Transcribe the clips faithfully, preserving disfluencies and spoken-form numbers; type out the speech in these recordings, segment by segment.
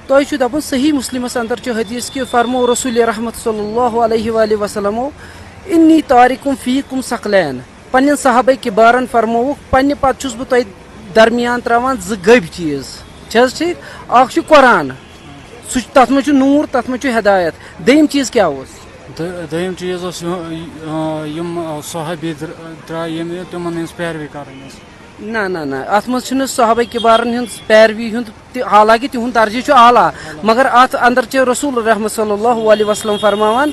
تۄہہِ چھُ دَپُن صحیح مسلمس اندر چھُ حدیث کہِ فرمو رسول رحمت صلی اللہ علیہ وآلہ وسلمو، "انی تارکم فیکم ثقلین"۔ پننٮ۪ن صحابہ کبارن فرمووُکھ، "پننہِ پتہٕ چھُس بہٕ تۄہہِ درمیان تراوان زٕ گٔبۍ چیٖز۔" چھِ حظ ٹھیٖک؟ اکھ چھُ قرآن، سُہ چھُ، تتھ منٛز چھُ نوٗر، تتھ منٛز چھُ ہدایت۔ دوٚیِم چیٖز کیٛاہ اوس؟ دٔ- دوٚیِم چیٖز اوس یہِ، آ، یِم، آ، صحابی در-، درٛاے یِم، تِمن ہٕنٛز پیروی کرٕنۍ ٲس۔ نہ، نہ، نہ، اتھ منٛز چھُنہٕ صحابہ کبارن ہٕنٛز پیروی ہُنٛد تہِ، حالانکہ تِہُنٛد درجہٕ چھُ اعلیٰ، مگر اتھ اندر چھِ رسول رحمت صلی اللہ علیہ وسلم فرماوان،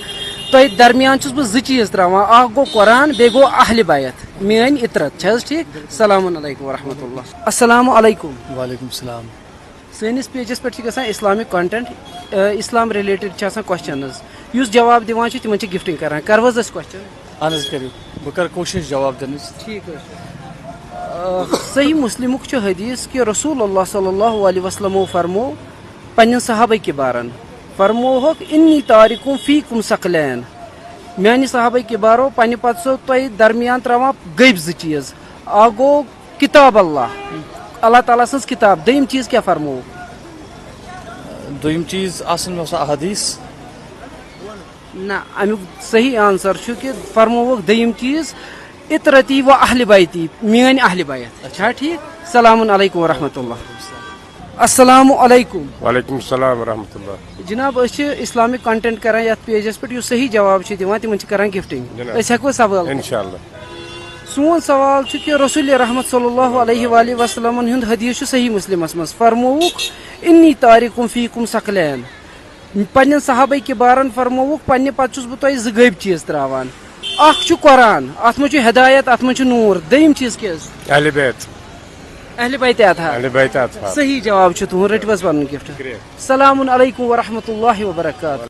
"تۄہہِ درمیان چھُس بہٕ زٕ چیٖز تراوان، اکھ گوٚو قرآن، بیٚیہِ گوٚو اہل بیت، میٲنۍ عترت۔" چھِ حظ ٹھیٖک؟ السلام علیکم ورحمۃ اللہ۔ السلام علیکم۔ وعلیکم السلام۔ سٲنِس پیجَس پٮ۪ٹھ چھِ گژھان Islamic content، آ، اسلام related چھِ آسان questions۔ یُس جواب دِوان چھُ، تِمن چھِ gifting کران۔ کرو حظ أسۍ question؟ اہن حظ، کٔرِو۔ بہٕ کرٕ کوٗشِش جواب دِنٕچ۔ ٹھیٖک حظ چھُ۔ آ، صحیح مسلمُک چھُ حدیث کہِ رسول اللہ صلی اللہ علیہ وسلمو فرمو پننٮ۪ن صحابہ کبارن، فرمووُکھ، "انی تارکم فیکم ثقلین"، میانہِ صحابہ کبارو پننہِ پتہٕ چھُسو تۄہہِ درمیان تراوان گٔبۍ زٕ چیٖز۔ اکھ گوٚو کتاب اللہ، اللہ تعالیٰ سٕنٛز کتاب۔ دوٚیِم چیٖز کیٛاہ فرموو؟ دوٚیِم چیٖز آسن مےٚ باسان احادیث۔ نہ، اَمیُک صحیح answer چھُ کہِ فرمووُکھ دوٚیِم چیٖز، "عترتی و اہل بیتی"، میٲنۍ اہل بیت۔ چھا ٹھیٖک؟ السلام علیکم ورحمۃ اللہ۔ السلام علیکم۔ وعلیکم السلام ورحمۃ اللہ۔ جناب، أسۍ چھِ Islamic content کران یتھ پیجَس پٮ۪ٹھ، یُس صحیح جواب چھِ دِوان، تِمن چھِ کران gifting۔ جناب۔ أسۍ ہیٚکو سوال کٔرِتھ؟ انشاءاللہ۔ سون سوال چھُ کہِ رسول رحمت صلی اللہ علیہ وآلہ وسلمن ہُنٛد حدیث چھُ صحیح مسلمس منٛز، فرمووُکھ، "انی تارکم فیکم ثقلین"۔ پننٮ۪ن صحابہ کبارن فرمووُکھ، "پننہِ پتہٕ چھُس بہٕ تۄہہِ زٕ گٔبۍ چیٖز تراوان۔ اکھ چھُ قرآن، اتھ منٛز چھُ ہدایت، اتھ منٛز چھُ نوٗر۔ دوٚیِم چیٖز کیٛاہ حظ؟" اہل بیت۔ اہل بیت اطہار۔ اہل بیت اطہار۔ صحیح جواب چھُ تُہُنٛد، رٔٹِو حظ پنُن gift۔ شُکریہ۔ السلام علیکم ورحمۃ اللہ وبرکاتہ۔